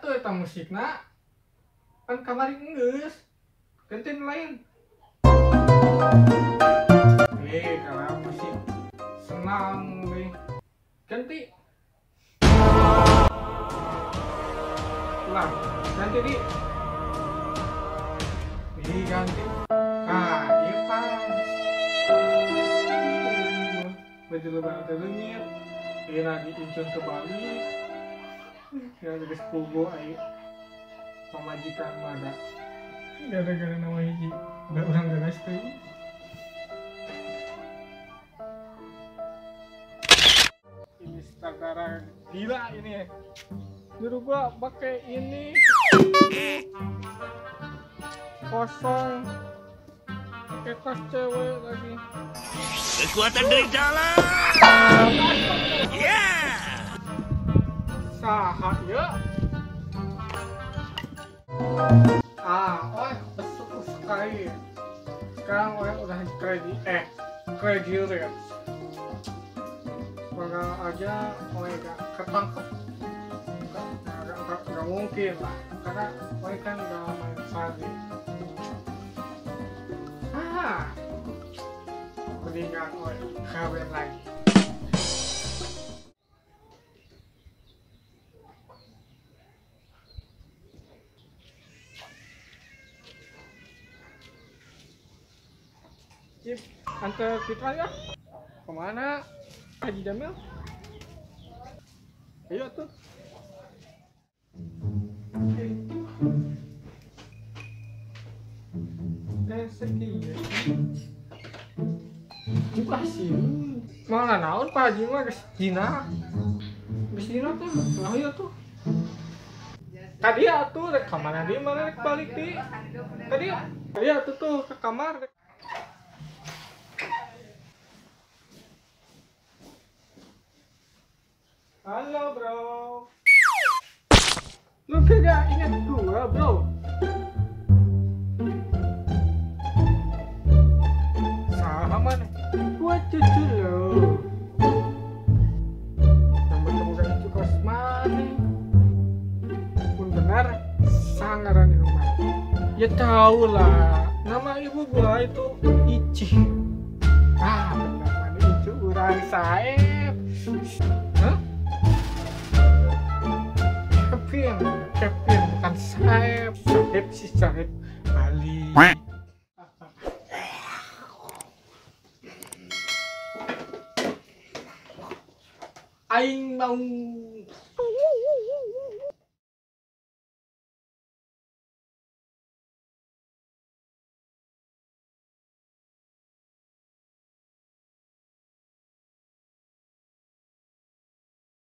atuh eta musikna. Kan kamari geus. Ganti nu lain. Kalau musik senang nih. Ganti. Ulang, ganti di. Diganti. Ah, iya pas. Baju lebaran teh leungit. Ieu lagi incun ke Bali. Ya geus pugo ai. Pamajikan mah da. Gara-gara nama hiji, da urang geus teh. Ini setara gila ini. Nyuruh gua pakai ini kosong, pakai tas cewek lagi. Kekuatan dari dalam. Yeah. Saha ya. Ah, oh bersyukur sekali. Sekarang orang udah kredit, kredit ya. Semoga aja orang gak ketangkep. Gak mungkin lah, karena orang kan udah main sari. Ah, mendingan orang kawin lagi. Cip, antar Fitra ya. Kemana? Haji Jamil? Ayo tuh. Cip sih. Mana naon Pak Haji mah geus jinak. Geus jinak tuh. Ayo tuh. Tadi atuh rek ka mana deui mana rek balik deui. Tadi atuh tuh ke kamar. Halo bro, lu kagak ingat gua bro? Sama nih, gua cucu lo. Yang bertemu gak itu kosmani, pun benar sangaran di rumah. Ya tau lah, nama ibu gua itu Ici. Ah benar mana Icu urang Saeb. Hah? Kevin bukan Saeb. Saeb sih Saeb Ali. Aing mau